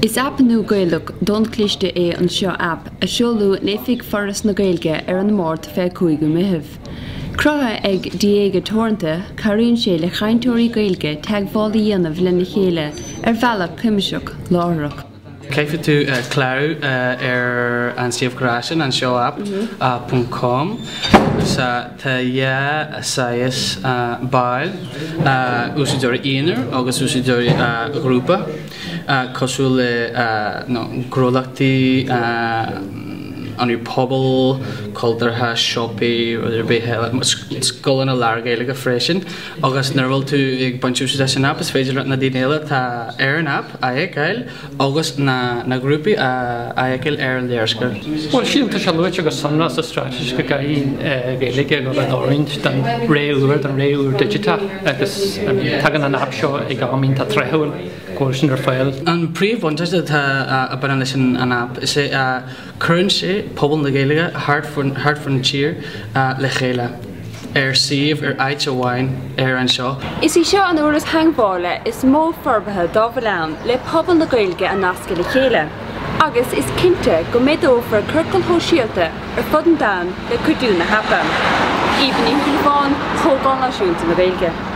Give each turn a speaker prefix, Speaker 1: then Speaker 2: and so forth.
Speaker 1: Is aip nua Gaelach d'fhón cliste é Anseo App a seoladh in oifig Foras na Gaeilge ar an Máirt 25ú Meitheamh. Cruthaithe ag Diega Teoranta, cabhraíonn sé le cainteoirí Gaeilge teagmháil a dhéanamh lena chéile ar bhealach cuimsitheach, láithreach.
Speaker 2: Caithfidh tú clárú ar an suíomh gréasáin anseoapp ponc com agus tá dhá saghas ball, úsáideoirí aonair agus úsáideoirí grúpa, cosúil le gnólachtaí, ionaid pobail, cultúrtha, siopaí, rud ar bith eile, scoileanna lán-Ghaeilge freisin. Agus nuair a bhfuil tú ag baint úsáid as an aip is féidir leat na daoine eile atá ar an aip a fheiceáil agus na na grúpaí a fheiceáil ar an léarscáil.
Speaker 3: Bhuel, sílim, tá sé luaite go sonrach sa straitéis go gcaithfidh an Ghaeilge a dhul in oiriúint don ré úr, don ré úr digiteach agus tagann an aip seo ag am iontach tráthúil go bhfuil sin ar fáil.
Speaker 2: An príomhbhuntáiste atá a bhaineann leis an aip is ea Cuireann sé pobal na Gaeilge thart fán tír le chéile ar suíomh ar áit amháin ar anseo.
Speaker 1: Is í seo an uirlis theagmhála is mó forbartha dá bhfuil ann le pobal na Gaeilge a nascadh le chéile, agus is cinnte go méadófar ciorcail shóisialta ar fud an domhain le cuidiú na haipe. Aoibhinn Ní Shúilleabháin, Comhdháil Náisiúnta na Gaeilge.